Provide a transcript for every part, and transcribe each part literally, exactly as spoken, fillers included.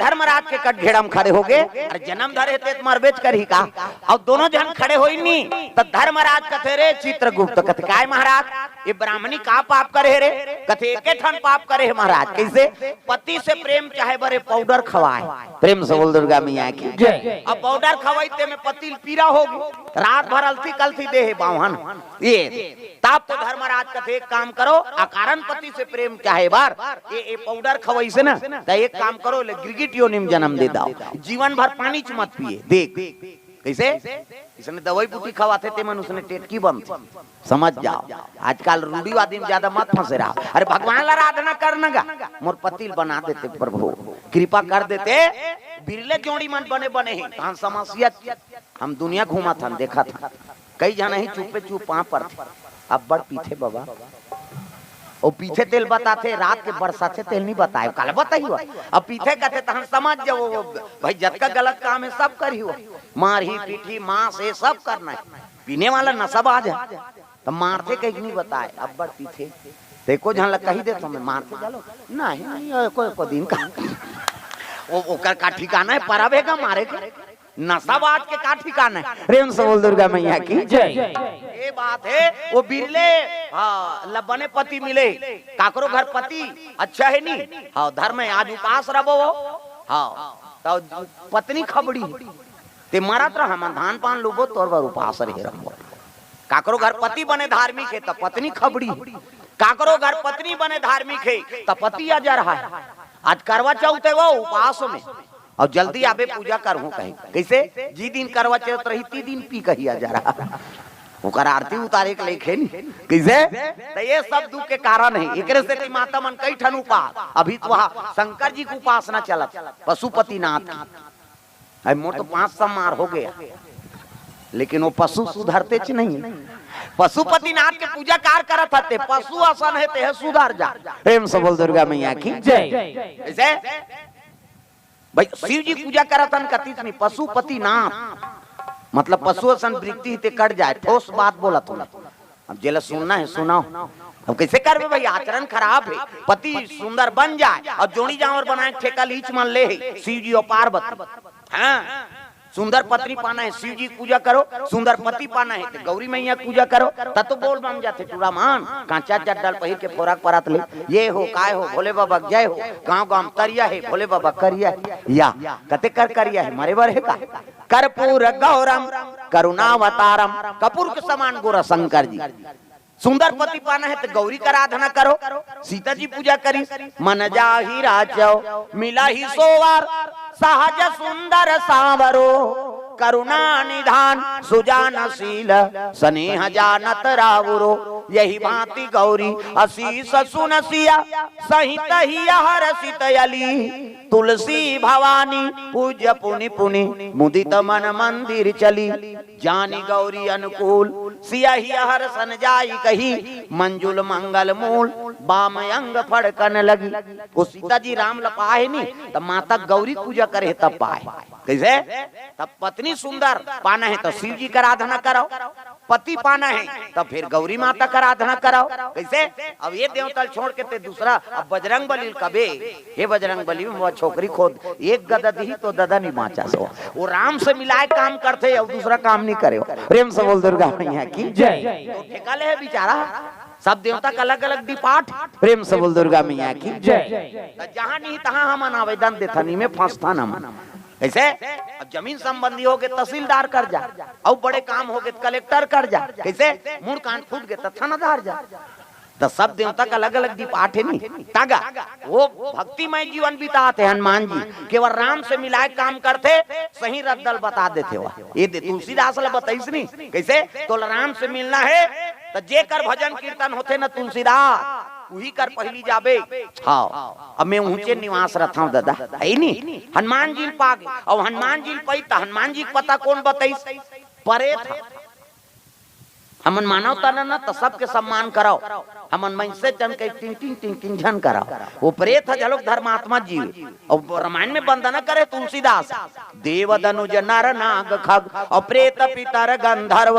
धर्मराज के कटघेड़ा म खड़े होगे, अरे जनम धरे हे ते त मरबेच करही का? अउ दोनों झन खड़े होइनी, त धर्मराज कथे, "रे चित्रगुप्त," कथे, "काय महाराज, ये ब्राह्मणी का पाप करे हे रे?" कथे, "एके ठन पाप करे हे महाराज।" कइसे? पति से प्रेम चाहे बर ये पाउडर खवाय। प्रेम से बोल दुर्गा मैया की। जय। अब पाउडर खवाइस तेमे पति ल पीरा होगे, रात भर अलथी कलथी दे हे बाम्हन। ये तब तो धर्मराज कथे, "एक काम करो, अकारण पति से प्रेम चाहे बर, ये, ये पाउडर खवाइस हे ना, त एक काम करो, ले गिरगिट योनि म जनम दे दव, जीवन भर पानीच मत पिए।" देख, कइसे? इसने दवई बूटी खवाथे, ते मन उसने टेटकी बनथे। समझ जाव, आजकल रूढ़िवादी म जादा मत फंसे रहा। अरे भगवान ला आराधना करना गा, मोर पति ल बना देते प्रभु, कृपा कर देते। बिरले जोड़ी मन बने बने हे, तहन समस्या। हम दुनिया घूमत हन, देखत हन, कई झन ही चुप्पे चुप पाँव परथे, अब्बड़ पीथे बाबा। ओ पीथे तेल बताथे, रात के बरसाथे तेल नहीं बताय, काला बताही हो। अब पीथे कथे तहन समझ जाओ, भाई जतका गलत काम हे सब करही हो, मारही पीटही, मांस हे सब करना हे, पीने वाला नशाबाज हे। त मारथे कहिके नहीं बताय, अब्बड़ पीथे। ते एको झन ला कही देथों मैं, मारथे चलो। नहीं, नहीं, एको, एको दिन का। ओ, ओकर का ठिकाना हे, परब हे का मारे के? नशाबाज के का ठिकाना हे? प्रेम से बोल दुर्गा मैया की। जय। ये बात हे, ओ बिरले, हाँ, ल बने पति मिले, काकरो घर पति अच्छा हे नी? हाँ, धर्म हे, आज उपास रबो। हाँ, त पत्नी खबड़ी, ते मरत रह, हमन धान पान लुबो, तोर बर उपास रहे रबो। काकरो घर पति बने धार्मिक हे, त पत्नी खबड़ी। काकरो घर पत्नी बने धार्मिक हे, त पति अजर हे। आज करवा चौथ हे, वो उपास में, अउ जल्दी आबे पूजा करहूं कही। कइसे? जी दिन करवा चौथ रही, ती दिन पी कही अजर। ओकर आरती उतारे के लेखे नहीं। कइसे? त ये सब दुख के कारण हे। एकरे सेती माता मन कई ठन उपास, अभी तो वहाँ शंकर जी के उपासना चलत, पशुपतिनाथ की। अरे मोर तो पाँच सौ मार होगे, लेकिन वो पशु सुधरतेच नहीं। पशुपतिनाथ के पूजा कार करत हते, पशु असन हे, ते हे सुधर जा। प्रेम से बोल दुर्गा मैया की। जय। कइसे? भाई शिव जी पूजा करत हन कतिच नहीं, पशुपतिनाथ, मतलब पशु असन वृत्ति हे ते कट जाय, ठोस बात बोलत हूँ। अब जेला सुनना हे सुनव। अब कइसे करबे भाई, आचरण खराब हे। पति सुंदर बन जाय अउ जोड़ी जांवर बनाय के ठेका लीच मन ले हे शिव जी अउ पार्वती। हाँ, सुंदर पत्नी पाना हे, शिव जी के पूजा करो, सुंदर पति पाना हे त गौरी मैया के पूजा करो। त तो बोल बम जाथे टूरा मन, कांचा चड्डल पहिर के फोरक परत ले, ये हो, काय हो, भोले बाबा के जय हो, गांव गांव तरिया हे, भोले बाबा करिया हे, या कते कर करिया हे, मरे बर हे का? कर्पूर गौरम करुणावतारम, कपूर के समान गोरा शंकर जी। सुंदर पति पाना हे त गौरी के आराधना करो, सीता जी पूजा करिस, मन जाहि राचव मिलहि सोवर, सहज सुंदर सांवरो, करुणा निधान सुजान शील, स्नेह जानत रावरो, यही भांति गौरी असीस सुन सिया, सहित ही हरषित अली, तुलसी भवानी पूज्य पुनि पुनि, मुदित मन मंदिर चली। जानि गौरी अनुकूल, सियहि हरषन जाई कही, मंजुल मंगल मूल, बाम अंग फड़कन लगी। ओ सीता जी राम ल पाहे नी, त माता गौरी पूजा करे हे तब पाहे। कइसे? तब पत्नी सुंदर पाना हे त शिव जी के आराधना करव, पति पाना हे त फिर गौरी माता के आराधना करव। कइसे? अब ये देवता ल छोड़ के ते दूसरा, अब बजरंग बली ल कबे, हे बजरंग बली, वो छोकरी खोद, एक गदा दिही तो ददा नहीं बांचा सो। वो राम से मिलाय काम करथे, अउ दूसरा काम नहीं करे। प्रेम से बोल दुर्गा मैया की जय। तो ठेका ले हे बेचारा, सब देवता के अलग-अलग डिपार्ट। प्रेम से बोल दुर्गा मैया की जय। त जहाँ नहीं तहाँ हमन आवेदन देथन, इमे फंसथन हमन। कइसे? अब जमीन संबंधी होगे तहसीलदार कर जा, अउ बड़े काम होगे त कलेक्टर कर जा। कइसे? मुड़ कान फूट गे त थानादार जा। त सब देवता के अलग-अलग डिपार्ट हे नी। तागा, वो भक्तिमय जीवन बिताथे हनुमान जी, केवल राम से मिलाय काम करथे, सही रद्दा ल बता देथे वो। ये दे तुलसीदास ल बताइस नी, कइसे? तोला राम से मिलना हे, त जेकर भजन कीर्तन होथे न तुलसीदास, उही कर पहिली जाबे। हाँ, अब मैं ऊंचे निवास रथंव ददा, हे नी? हनुमान जी ल पागे, अउ हनुमान जी ल पई त हनुमान जी के पता कोन बताइस? परे था। हमन मानव तन न, त सबके सम्मान करव। हमन मनसे जन के टिंग टिंग टिंग टिंग झन करव। वो प्रेत ह घलोक धर्मात्मा जीव। अउ रामायण में वंदना करे तुलसीदास, देव दनुज नर नाग खग, अउ प्रेत पितर गंधर्व,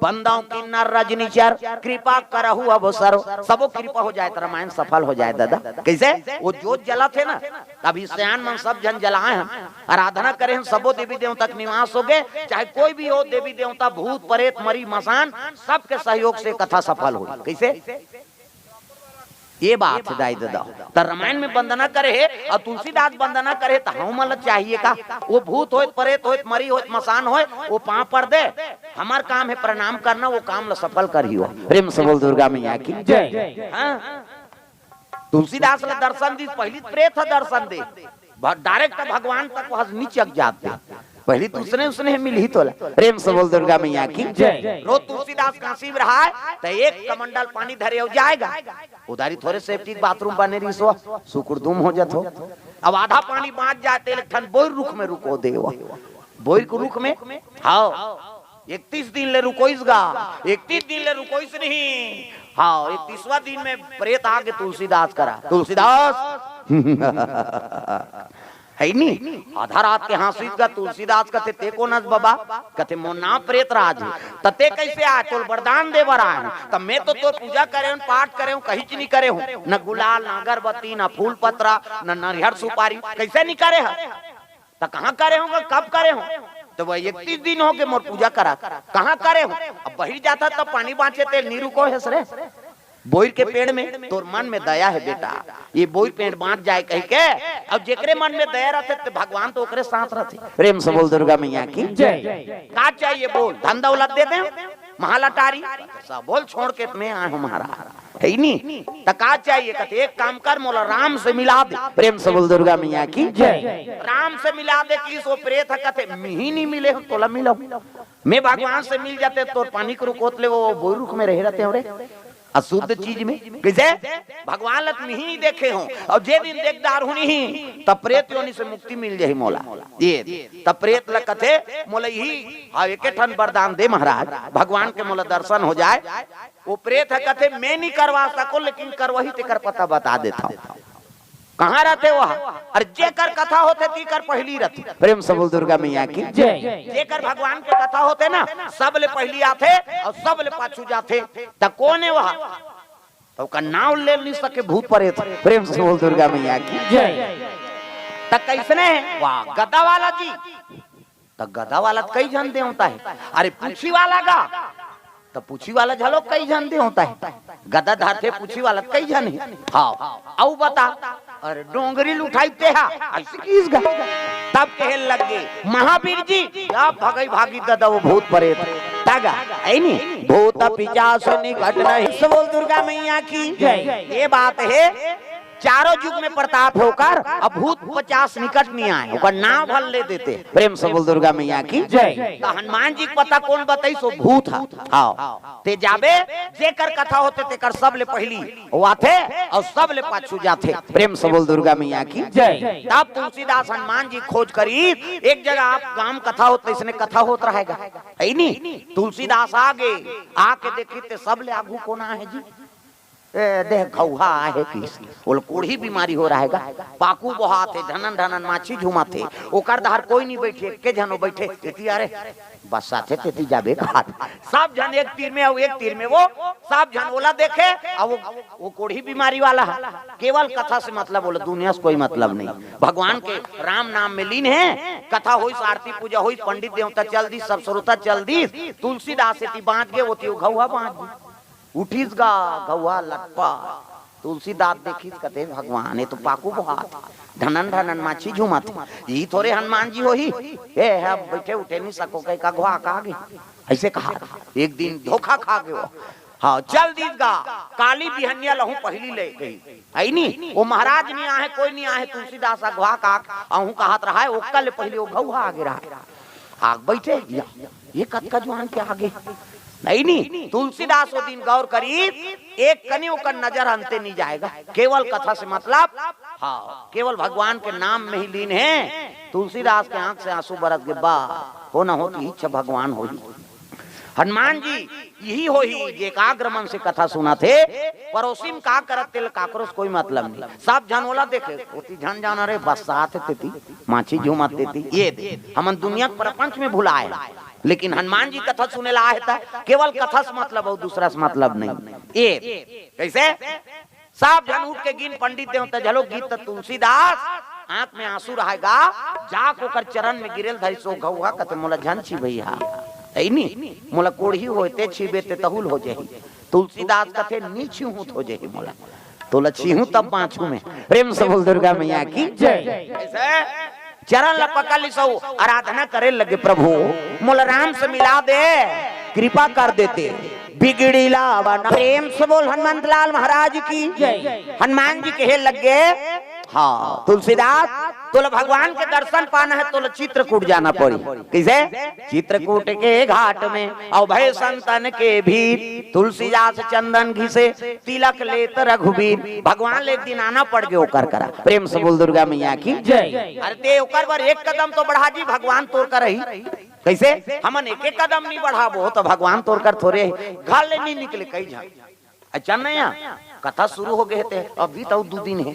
बंदव किन्नर रजनीचर, कृपा करहु अब सर्व। सबो कृपा हो जाए त रामायण सफल हो जाए दादा। कइसे? वो जोत जलत हे ना, अभी सियान मन सब झन जलाए हन, आराधना करे हन, सबो देवी देवता के निवास होगे, चाहे कोई भी हो, देवी देवता, भूत, प्रेत, मरी, मसान, सबके सहयोग से कथा सफल होही। कइसे? ये बात हे दाई ददा। त रामायण में वंदना करे हे अउ तुलसीदास वंदना करे हे, त हमन ला चाहिए का? वो भूत होय, प्रेत होय, मरी होय, मसान होय, वो पांव पर दे, हमर काम हे प्रणाम करना, वो काम ला सफल करही वो। प्रेम से बोल दुर्गा मैया की जय। हाँ? तुलसीदास ला दर्शन दिस, पहिली प्रेत ह दर्शन दे, भ-, direct भगवान तक वहां नीचे जात दे। पहिली तो उसने, उसने मिलही तोला। प्रेम से बोल दुर्गा मैया की जय। रोज तुलसीदास काशी में रहा है, त एक कमंडल पानी धरे हो जाएगा। उधारी थोरे safety bathroom बने रहिस हो, सुकुड़दुम हो जात हो। अब आधा पानी बांच जाए, तेला एक ठन बोइर रुख में रुको दे वो। बोइर के रुख में, हाँ। इकतीस दिन ले रुकोइस गा, इकतीस दिन ले रुकोइस नहीं। हाँ, इकतीसवां दिन में प्रेत आगे तुलसीदास करा। तुलसीदास, है नी? आधा रात के हाँसिस गा तुलसीदास, कथे, "ते कोन अस बबा?" कथे, "मोर नाम प्रेत राज हे।" "त ते कइसे आय? तोर वरदान दे बर आय हूँ।" "त मैं तो तोर पूजा करे हूँ, पाठ करे हूँ, कहीच नी करे हूँ, न गुलाल, न अगरबत्ती, न फूल पत्रा, न नरिहर सुपारी, कइसे नी करे हस?" "त कहाँ करे हूँ, कब करे हूँ?" "त वो इकतीस दिन होगे मोर पूजा करा, कहाँ करे हूँ?" "अब बहिर जात हस त पानी बांचे, तेला नी रुकोय हस रे। बोइर के पेड़ में तोर मन में दया हे बेटा, ये बोइर पेड़ बांच जाए कहिके।" अब जेकरे मन में दया रथे, त भगवान तो ओकरे साथ रथे। प्रेम से बोल दुर्गा मैया की जय। का चाहिए बोल, धन दौलत दे दे, महालटारी, सब बोल, छोड़ के मैं आए हूँ महाराज, है नी? त का चाहिए? कथे, "एक काम कर, मोला राम से मिला दे।" प्रेम से बोल दुर्गा मैया की जय। राम से मिला दे, किस वो प्रेत ह कथे, "मिही नी मिले हूँ, तोला मिला हूँ। मैं भगवान से मिल जाते, तोर पानी के रुकोत ले वो बोइर रुख में रहे रहते हो रे, अशुद्ध चीज में।" कइसे? "भगवान ला मिही देखे हूँ, अउ जे दिन देख डारहूँ नहीं, त प्रेत योनि से मुक्ति मिल जाही मोला।" ये, त प्रेत ला कथे, "मोला इही, हाँ, एके ठन वरदान दे महाराज, भगवान के मोला दर्शन हो जाए।" वो प्रेत ह कथे, "मैं नी करवा सकों, लेकिन करवाही तेकर पता बता देत हूँ।" कहाँ रथे वो? अरे जेकर कथा होथे, तेकर पहिली रथे। प्रेम से बोल दुर्गा मैया की जय। जेकर भगवान के कथा होथे ना, सबले पहिली आथे अउ सबले पाछू जाथे। त कोन हे वो? त ओकर नाव ले नी सके भूत प्रेत। प्रेम से बोल दुर्गा मैया की जय। त कइसने हे? वाह, गदा वाला जी। त गदा वाला त कई झन देवता हे। अरे पूछी वाला गा, त पूछी वाला घलो कई झन देवता हे। गदा धरथे पूछी वाला त कई झन हे। हाँ, अउ बता। अरे डोंगरी ल उठाई ते हा, अइसे किहिस गा। तब कहे लगे, "महावीर जी, अब भगई भागी ददा वो भूत प्रेत।" त गा, है नी? "भूत पिशाच निकट नहीं।" से बोल दुर्गा मैया की जय। ये बात हे, चारों युग में प्रताप हे ओकर, अब भूत पिशाच निकट नहीं आए, ओकर नाव भल ले देते। प्रेम से बोल दुर्गा मैया की जय। त हनुमान जी के पता कोन बताइस? वो भूत ह। हाँ, ते जाबे, जेकर कथा होथे तेकर सबले पहिली वो आथे अउ सबले पाछू जाथे। प्रेम से बोल दुर्गा मैया की जय। तब तुलसीदास हनुमान जी खोज करिस, एक जगह आप गांव कथा होत, अइसने कथा होत रहेगा, है नी? तुलसीदास आगे, आके देखिस ते सबले आगू कोन आहे जी? ए, देख, घौहा आहे किस। ओला कोढ़ी बीमारी हो रहेगा। पाकू बोहात हे, ढनन ढनन माछी झूमत हे। ओकर डहर कोई नी बइठे, एके झन ओ बइठे। एती अरे, बस साथे तेती जाबे खात। सब झन एक तीर में, अउ एक तीर में वो, सब झन ओला देखे, अउ वो, वो कोढ़ी बीमारी वाला हे। केवल कथा से मतलब, ओला दुनिया से कोई मतलब नहीं। भगवान के राम नाम में लीन हे। कथा होइस, आरती पूजा होइस, पंडित देवता चल दिस, सब श्रोता चल दिस। तुलसीदास एती बांच गे, ओती वो घौहा बांच गे। उठिस गा घौहा लटपा। तुलसीदास देखिस, कथे, "भगवान, ये तो पाकू बोहात हे, ढनन ढनन माछी झूमत हे, ये थोरे हनुमान जी होही, ए हे, अब बइठे उठे नी सको, कहि का घौहा का गे?" अइसे कहा। एक दिन धोखा खा गे वो। हाँ, चल दिस गा, काली बिहनिया लहूं पहिली ले गई। है नी? वो महाराज नी आहे, कोई नी आहे, तुलसीदास अघवा का, अहूं कहत रहा है, ओकर ले पहिली वो घौहा आगे रहा है। आग बइठे, या, ये कतका जुआन के आगे। नहीं नी, तुलसीदास वो दिन गौर करी, एक कनी ओकर नजर अंते नी जाएगा। केवल कथा से मतलब, हाँ, केवल भगवान के नाम में ही लीन है। तुलसीदास के आंख से आंसू बरस गे, बा, हो न हो तो इच्छा भगवान होही। हनुमान जी यही होही जे एकाग्र मन से कथा सुनत हे। परोसिम का करत तेल काकरो से कोई मतलब नहीं। सब झन ओला देखे, ओती झन जाना रे, बस साथ हे तेती, माछी झूमत तेती, ये दे। हमन दुनिया के प्रपंच में भुलाए, लेकिन हनुमान जी कथा सुने ला आहे त केवल कथा से मतलब अउ दूसरा से मतलब नहीं। ये कैसे? सब झन उठ के गिन, पंडित देवता झलो गिन, त तुलसीदास आंख में आंसू रहाय गा, जाके ओकर चरण में गिरेल धरिस ओ घउहा, कथे मोला झन छीबे भइया, अइनी, मोला कोढ़ी होय ते छीबे ते तहुल हो जाही। तुलसीदास कथे नी छीहूं त हो जाही मोला, तोला छीहूं तब बांचहूं मैं। प्रेम से बोल दुर्गा मैया की जय। ऐसे चरण ल पकड़ लिस अउ आराधना करे लगे, प्रभु मोला राम से मिला दे, कृपा कर देते, बिगड़ी ला बना। प्रेम से बोल हनुमंत लाल महाराज की जय। हनुमान जी कहे लगे, हाँ तुलसीदास, तोला भगवान के दर्शन पाना हे, तोला चित्रकूट जाना पड़ी। कैसे? चित्रकूट के घाट में अभय संतन के भीर, तुलसीदास चंदन घिसे, तिलक लेत रघुबीर। भगवान ल एक दिन आना पड़ गे ओकर करा। प्रेम से बोल दुर्गा मैया की जय। अरे ते ओकर बर एक कदम तो बढ़ा जी, भगवान तोर कर रही। कैसे? हमन एक एक कदम नहीं बढ़ाबो त भगवान तोर कर थोरे हे। घर ले नहीं निकले कई झन। अच्छा नहीं, कथा शुरू हो गे हे ते, अभी तो दू दिन हे,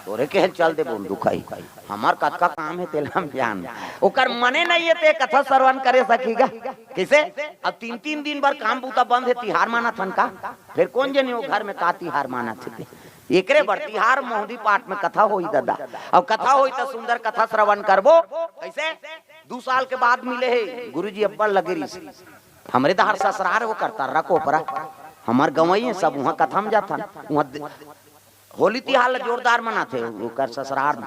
तोरे के चल दे बोल दुखाई। हमार कतका काम हे तेला हम जान। ओकर मने नहीं हे ते कथा श्रवण करे सकीगा। कैसे? अब तीन तीन दिन बर काम बूता बंद हे, तिहार मानत हन का? फिर कोन जनी ओ घर में का तिहार मानत हे ते? एकरे बर तिहार मोहदी पाठ में कथा होई दादा। अब कथा होई त सुंदर कथा श्रवण करबो। कैसे? दू साल के बाद मिले हे गुरुजी, अब्बड़ लगे रहिस। हमरे दहर ससुरार ओकर तर्रा कोपरा, हमर गंवई सब उहाँ कथा में जाथन। उहाँ दे-, होली तिहार ल जोरदार मनाथे ओकर ससुरार में।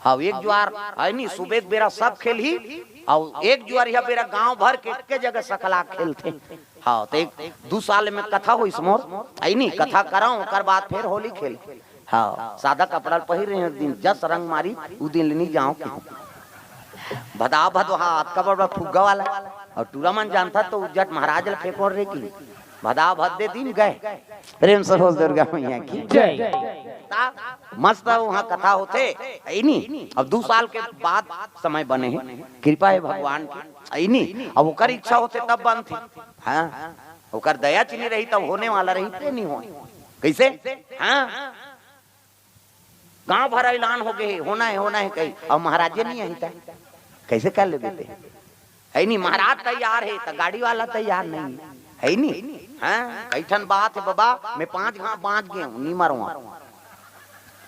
हाँ, एक जुआर अइनी, सुबह के बेरा सब खेलही, अउ एक जुआर यह बेरा गांव भर के एके जगह सकला खेलथे। हाँ, तो एक दू साल में कथा होइस मोर, अइनी कथा करंव, ओकर बाद फिर होली खेल। हाँ, सादा कपड़ा ल पहिर रहे एक दिन, जस रंग मारी, उ दिन ले नी जांव के। भदा भद वहाँ अतका बड़ बड़ फुग्गा वाला, अउ टूरा मन जानथा तो उज्जट महाराज ल फेंकोर रे की। भदा भद दे दिन गए। प्रेम से बोल दुर्गा मैया की जय। ता मस्त वहाँ कथा होथे, अइनी। अब दू साल के बाद समय बने हे, कृपा हे भगवान की, अइनी। अब ओकर इच्छा होथे तब बनथे। हाँ, ओकर दया च नहीं रही तब होने वाला रही, ते नहीं होय। कैसे? हाँ, गांव भर ऐलान हो गे हे, होना हे, होना हे कही, अउ महाराजे नहीं आही त कैसे कर लेबे ते? अइनी, महाराज तैयार हे त गाड़ी वाला तैयार नहीं हे, अइनी। हाँ, कई ठन बात हे बाबा, मैं पांच घांव बांच गेंव, नी मरंव।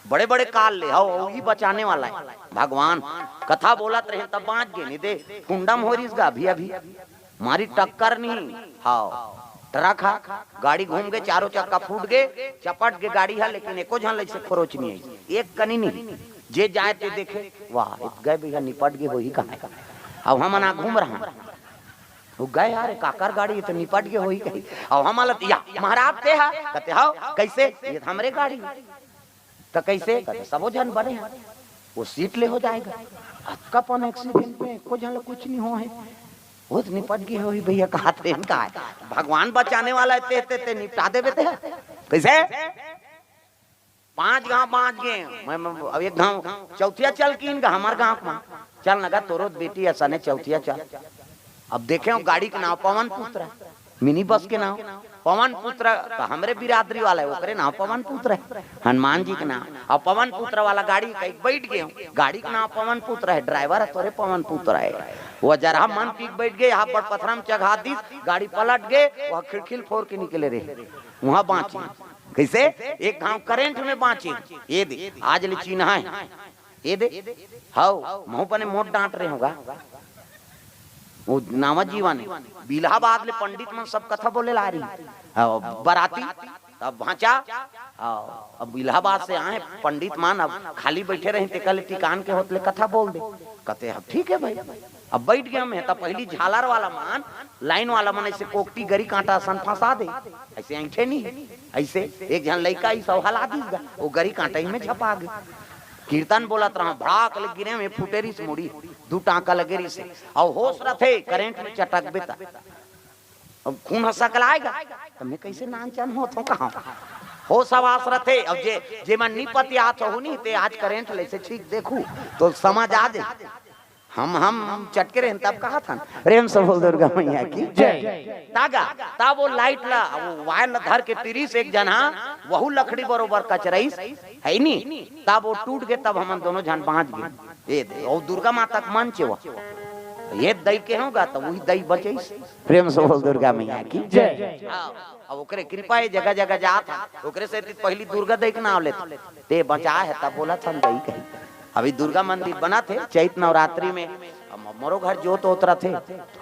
बड़े बड़े काल ले हव, अउ ई बचाने वाला हे भगवान। कथा बोलत रहे तब बांच गे, नहीं दे कुंडम हो रहिस गा अभी अभी। मारी टक्कर नहीं, हाँ, ट्रक हा, गाड़ी घूम गे, चारों चक्का फूट गे, चपट गे गाड़ी हा, लेकिन एको झन ल अइसे खरोच नहीं आई, एक कनी नहीं। जे जाए ते देखे, वाह, इत गए भैया, निपट गे होही कहाँ। अब हमन आ घूम रहा, वो गए, "अरे काकर गाड़ी, ये तो निपट गे होही कही।" अब हम अलग, "या महाराज ते हा?" कहते, "हव, कैसे?" "ये तो हमरे गाड़ी।" "त कैसे?" कहते, "सबो झन बने हैं, वो सीट ले हो जाएगा।" अतका पन एक्सीडेंट में एको झन ल कुछ नहीं हो हे, वो तो निपट गे होही भैया, कहा ट्रेन का है, भगवान बचाने वाला है, ते ते ते निपटा देबे ते। कैसे? पांच गांव बांच गे, मैं, मैं अब एक गांव चौथिया चल कीन गा, हमार गांव में चल नगा, तोरो बेटी असने चौथिया चल। अब देखे हो गाड़ी के नाम पवन पुत्र है, मिनी बस के नाम पवन पुत्र, तो हमरे बिरादरी वाला है, ओकरे नाम पवन पुत्र है, हनुमान जी के नाम। अब पवन पुत्र वाला गाड़ी कहीं बैठ गए हो, गाड़ी के नाम पवन पुत्र है, ड्राइवर है तोरे पवन पुत्र है। वो जरा मन पीक बैठ गए, यहाँ पर पथरा में चघा दीस, गाड़ी पलट गए, वह खिड़की ल फोर के निकले रहे, वहाँ बांचे। कैसे? एक घाव करंट में बांचे। ये दे, आज ले चिन्हा है। ये दे, हव, महू पने मोट डांट रहे होगा। वो नावा जीवा ने, इलाहाबाद ले पंडित मन सब कथा बोले ला रही। हव, बराती, तब भांचा, हव, अब इलाहाबाद से आए पंडित मन, अब खाली बैठे रहे, ते कल टिकान के होत ले कथा बोल दे। कहते, "अब ठीक है भाई।" अब बैठ गए हम, त पहली झालर वाला मन, लाइन वाला मन ऐसे कोकटी गरी कांटा असन फंसा दे, ऐसे ऐंठे नहीं, ऐसे एक झन लइका ही सब हला दीस गा, वो गरी कांटा ही में झपा गए। कीर्तन बोलत रहा, भड़ाक ले गिरे में फूटे रिस मुड़ी, दू टांका लगे रिस, अउ होश रथे, करंट में चटकबे त अब खून ह सकलाएगा, त मैं कैसे नानचन होत हो कहा? होश हवास रथे, अब जे, जे मन नी पतियात हो नी, ते आज करंट ले से ठीक देखू, तो समझ आ जाए। हम हम चटके रहे तब कहा था। प्रेम से बोल दुर्गा मैया की। जय। तागा, तब वो लाइट ला, वो वायर ला धर के तिरिस एक जन हा, वहू लकड़ी बरोबर कचरइस, है नी? तब वो टूट गए, तब हमन दोनों झन बांच गए। ये दे, और दुर्गा माता के मंच हुआ, ये दई के होगा तो वही दई बचइस। प्रेम से बोल दुर्गा मैया की। जय। हाँ, अब ओकरे कृपा ये जगह जगह जात है, ओकरे से ती पहली दुर्गा दई के नाम लेते, ते बचा है तब बोला था दई कही। अभी दुर्गा मंदिर बना थे चैत नवरात्रि में, अब मोरो घर जोत होत रथे।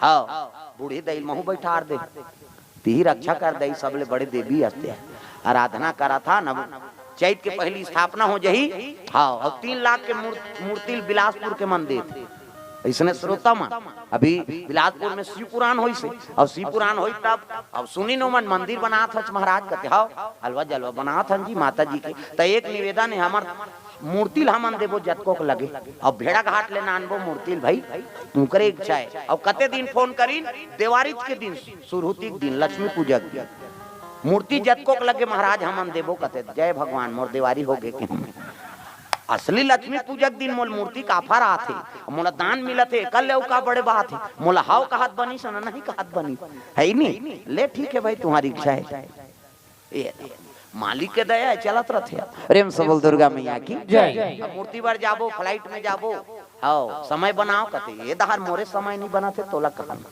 हाँ, बूढ़ी दई महू बैठार दे, तिही रक्षा कर दई, सबले बड़े देवी हस्ते आराधना करा था न। चैत के पहली स्थापना हो जही। हाँ, और तीन लाख के मूर-, मूर्ति बिलासपुर के मंदिर। इसने श्रोता मन, अभी बिलासपुर में शिव पुराण होइस हे, और शिव पुराण होई तब अब सुनी नो मन मंदिर बनात हच महाराज, कथे हव हलवा जलवा बनात हन जी माता जी के। त एक निवेदन है हमर, मूर्ति ल हमन देबो जतको के लगे, अब भेड़ाघाट ले नानबो मूर्ति ल भाई, उनकरे इच्छा है। अब कते दिन फोन करीन, देवारी के दिन, सुरहुती के दिन, लक्ष्मी पूजा के दिन, मूर्ति जतको के लगे महाराज हमन देबो कथे। जय भगवान, मोर देवारी हो गे के हम असली लक्ष्मी पूजा के दिन मोल मूर्ति का offer आथे, मोला दान मिलत हे, कर ले का बड़े बात हे। मोला हव कहत बनिस न नहीं कहत बनिस, है ही नहीं। ले ठीक है भाई, तुम्हारी इच्छा है। ये मालिक के दया है, चलत रथे। प्रेम से बोल दुर्गा मैया की। जय। अब मूर्ति बर जाबो, फ्लाइट में जाबो, हव समय बनाओ कथे, ये दहार मोरे समय नहीं बना थे, तोला कहन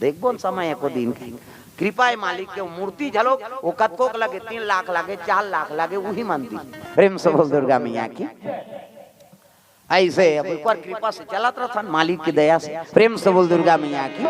देखबो न समय एको दिन के। कृपा है मालिक के, मूर्ति झलो वो कतको के लगे, तीन लाख लगे, चार लाख लगे, वही मंदिर। प्रेम से बोल दुर्गा मैया की। ऐसे अब ऊपर कृपा से चलत रथन मालिक की दया से। प्रेम से बोल दुर्गा मैया की।